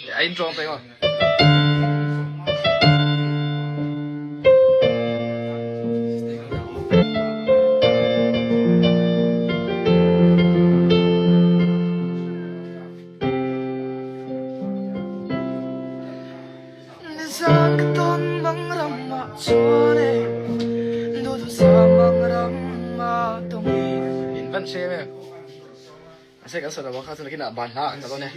A intro ang peng aw. Nizan ka tawn mang ram ah chuan e Duhthusam mang ram ah tawng i In van hre em em. Ase kan sawi lo kha chu nakinah ban hla an ta dawn e.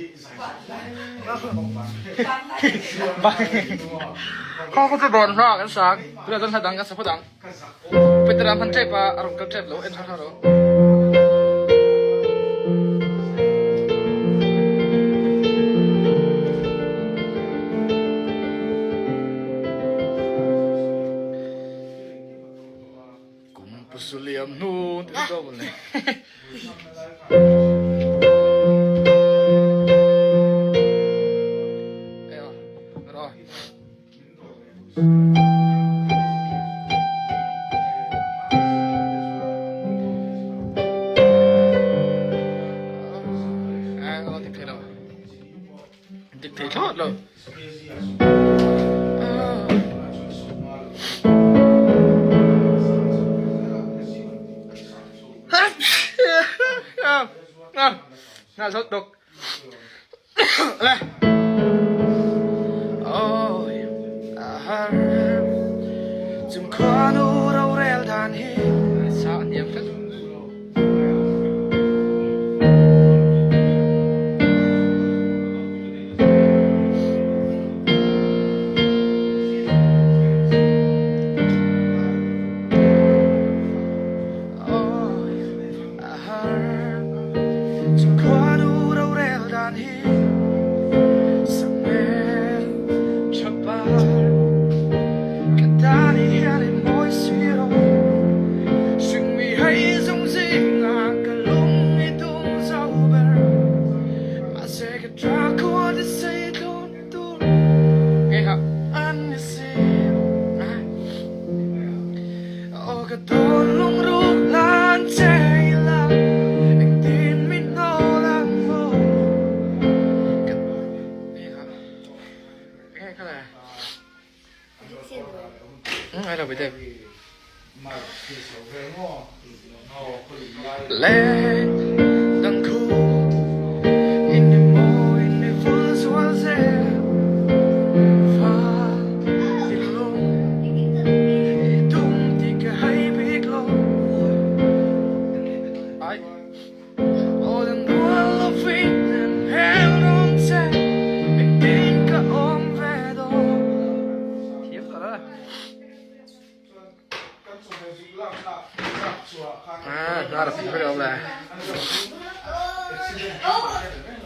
Kha kha chu ban hla kan sak. Tunah chuan hla dang kan sa phawt ang. Petera hman tep a, a rawn kal tep lo en har har lo. Kum pusuliam hnu ti chu dawn le. Dik thei thlawt lo. Na zot dok. Le. Ôi, a har. Chung khuanu rorel dan hi sa niam tlat.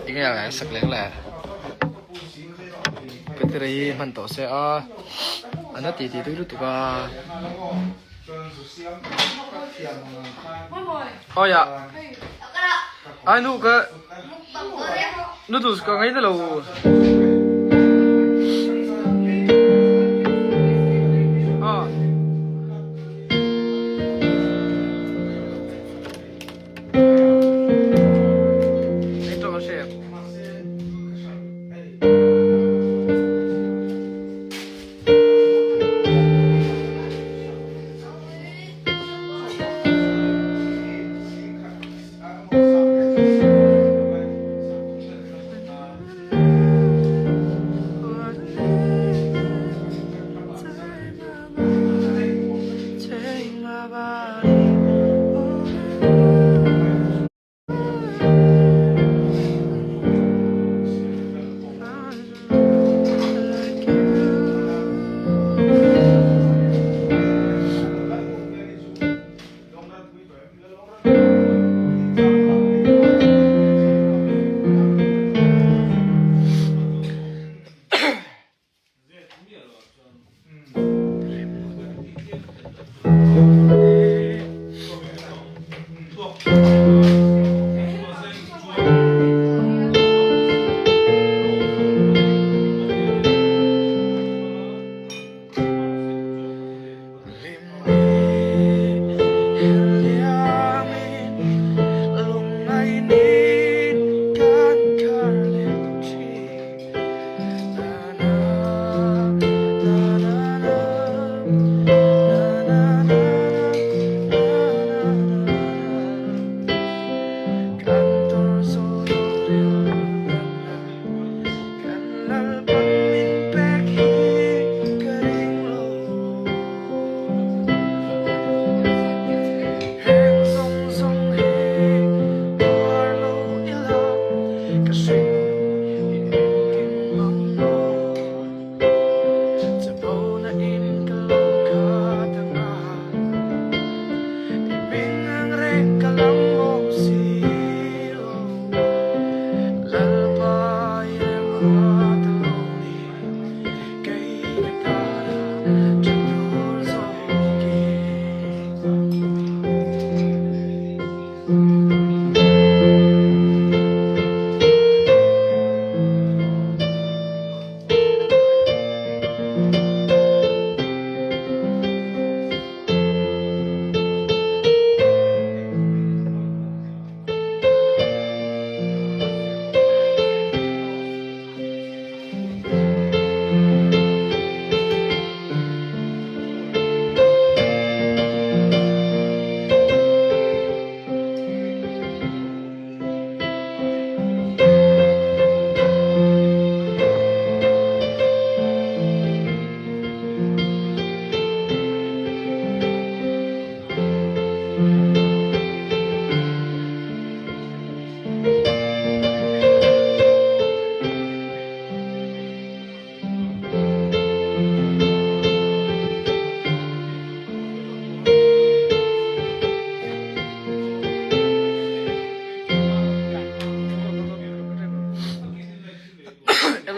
Tinge le sak leng le Peter hi hman tawh se a an a ti ti tui lutuk a Awi ah ai nu ka noodles ka ngai na lo.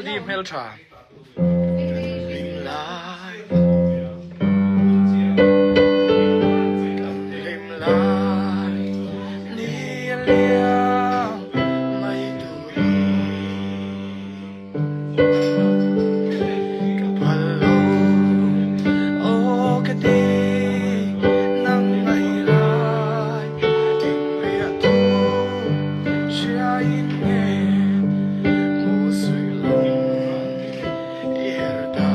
Di hmeltha. Hlim lai Kan hlim lai Ni a liam mai turin Ka phal lo Aw ka ti nang ngai lai Eng riah thu hria in nge Mu suih lung i her ta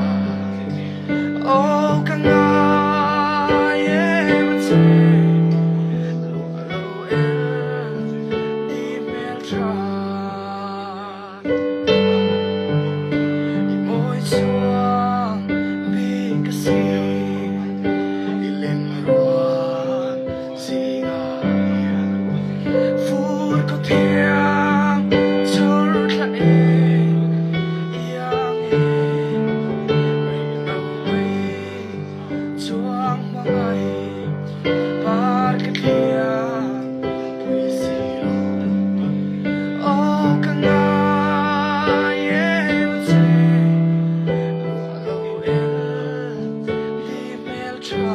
Aw ka ngai em a che Luah lo el di hmel tha I mawi chuang bik a si I leng rual zingah hian Fur khaw thiang chhawr thla eng iang e Ngaihno mai chuang hmangaih par ka thliah pui si lo Aw ka ngai em a che luah lo el di hmel tha.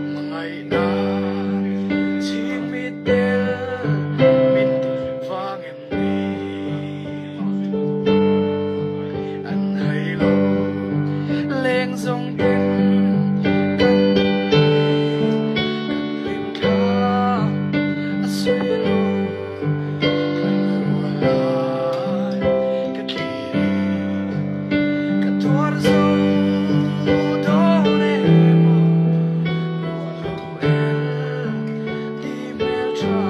Hmangaihna chhingmi tel min ti vang em ni? An hai lo leng zawng ten kan ni kan hlim thla a suai lo kan rual lai ka thlir i ka tuar zo dawn em aw ruah lo el ti hmel tha.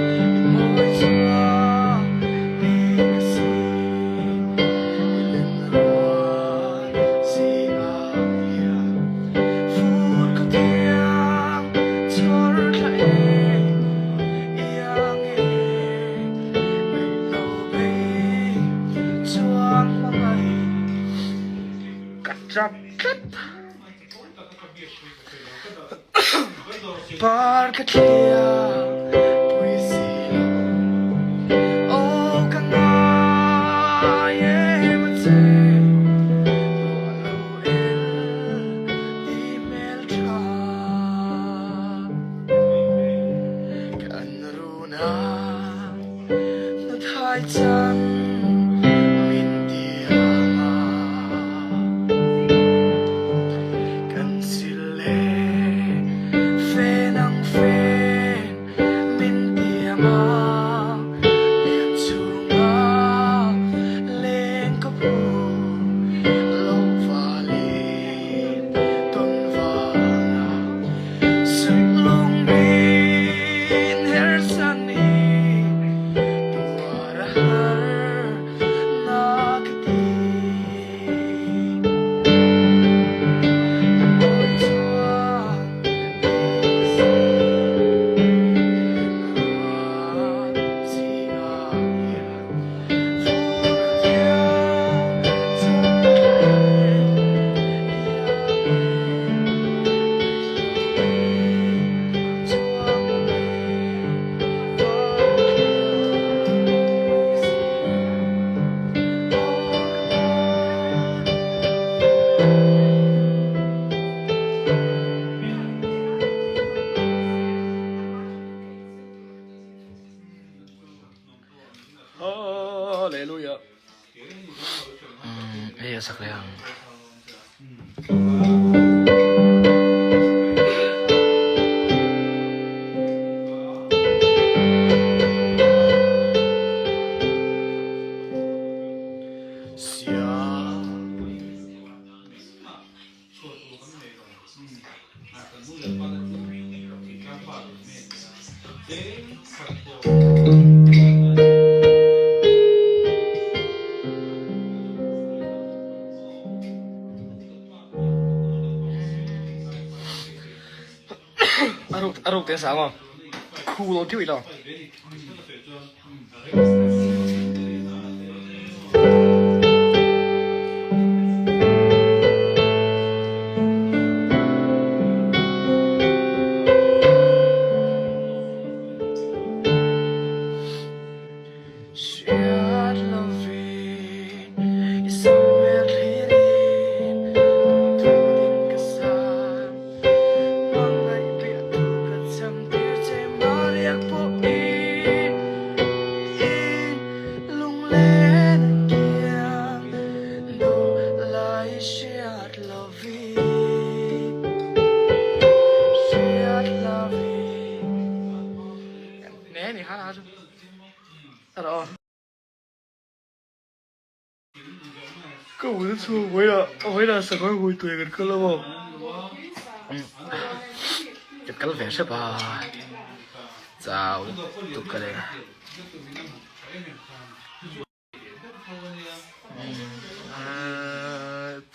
I mawi chuang bik a si i len rual zingah hian fur khaw thiang chhawr thla eng iang e ngaihno bei chuang hmangaih ka tap tlat. Par ka thlia pui si lo Aw ka ngai em a che Ruah lo el ti hmel tha Kan run a hnathai chan min ti ang a. Kan sil le fen ang fen min tiam a, lian chhunga leng ka pu lo valin tawn vanga suih lung min hersan hi tuar a har na ka ti. Hallelujah. Hei a sak leh ang. A ruk te sa maw? Khu lo thiu i lo. pawhin in lunglen a kiang duhlai hriat lovin hriat lovin Nge ni kha chu Rawh. Ka ui chhuak mai a, a mai sakawr hui tui kan kal a maw. Kan kal ve hrep a, chau tuk ka le.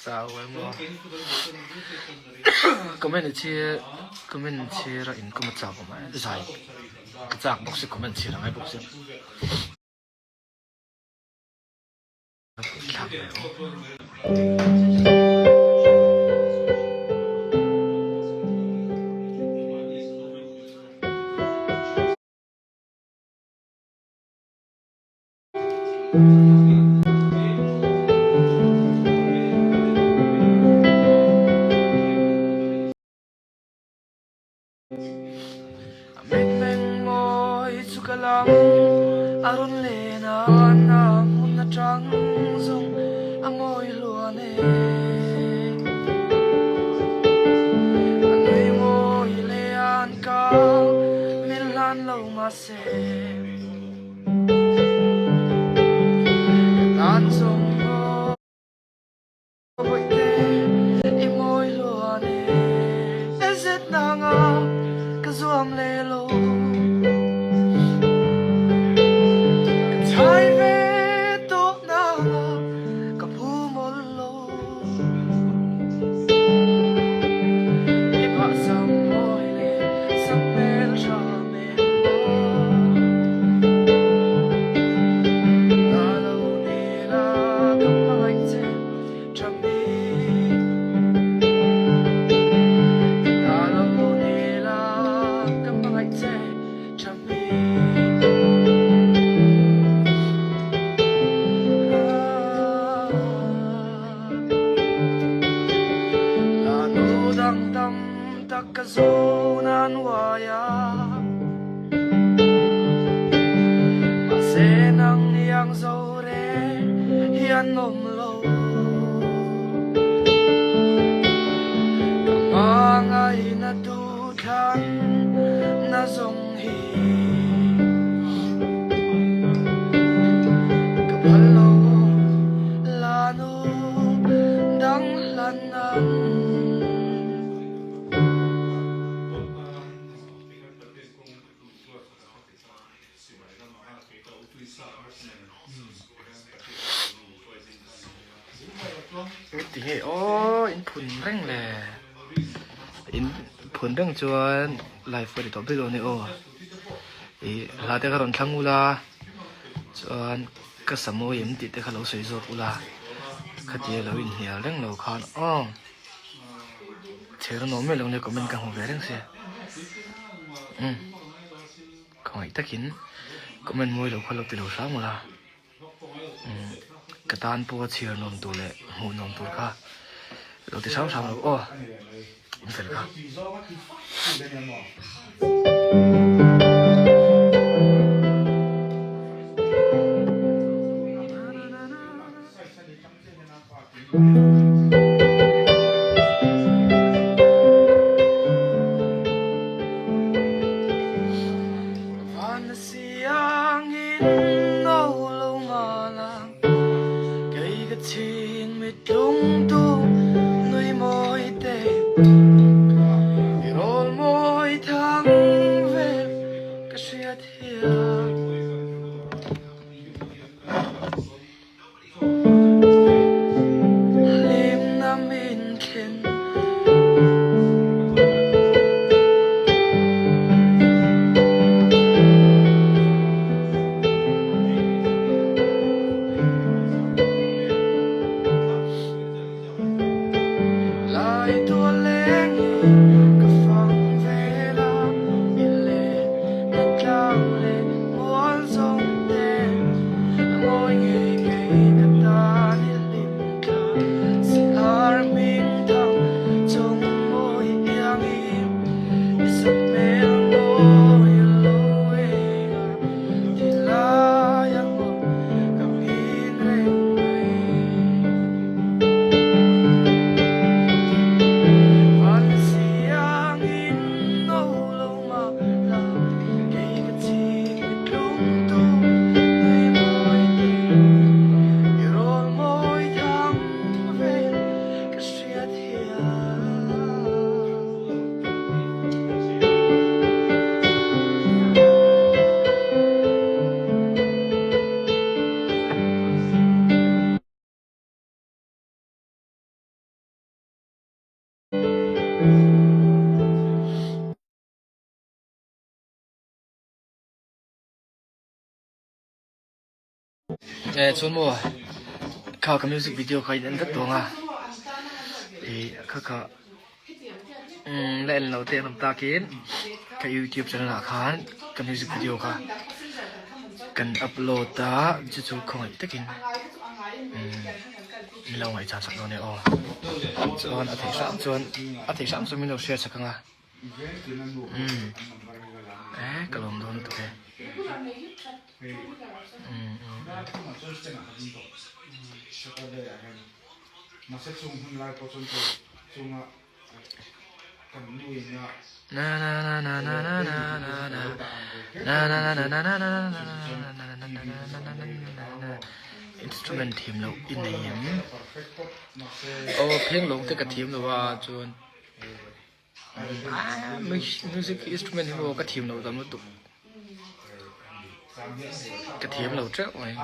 Chau emaw. Comment chhir comment chhir a in kawm a chak awm a zai ka chak bawk si comment chhir a ngai bawk si. A mitmeng mawi chu ka lam a rawn len a, na hmun atang zawng a mawi hluan e. A nui mawi le an ka min hlan lo mahse ka tan zawng maw. Bawihte i mawi hluan e zet nanga ka zuam leh lo Ka chhai ve tawh nanga ka phu mawlh lo I bahsam mawi leh sak hmel tha men maw Ta lo ni la ka hmangaih che. Hian awm lo Ka hmangaihna duhthlan na zawng hi Ka phal lo la nu dang hlan nan. Ti nge aw in phun reng le in phun reng chuan live a ni tawh bik lo ni aw ih hla te kha rawn thlang ula chuan ka samawi em tih te kha lo sawi zawk ula khatia lo inhnial reng lo khan aw chher a nuam miah lo nia comment ka hmu ve reng sia umm. Ka ngaih takin comment mawi lo kha lo ti lo hram ula umm ka tan pawha chhiar nuam tur leh hmuh nuam tur kha lo ti hram hram lo aw in fel kha. Van siangin no lo mala Kei ka chhing mitlung tu nui mawi te I rawl mawi thang vel ka hriat hian. Hlimna min thlen. Lai tual leng hi ka fang vel a, i let na tlang leh maw. Eh chuan maw kha ka music video kha in en vek tawh ang a ih kha kha umm la en lo te an awm takin ka youtube channel ah khan ka music video kha kan upload a chu chu khawngaih takin umm min lo ngaihchah sak dawn e aw chuan a theih hram chuan a theih hram chuan min lo share chak ang a. Umm eh ka lawm dawn lutuk e umm umm. Na na na na na na na na na na na na na na na na na na na na instrument thiam loh i nei em aw phenglawng te ka thiam lo a chuan Music instrument hi maw ka thiam loh tam lutuk ka thiam lo teuh mai.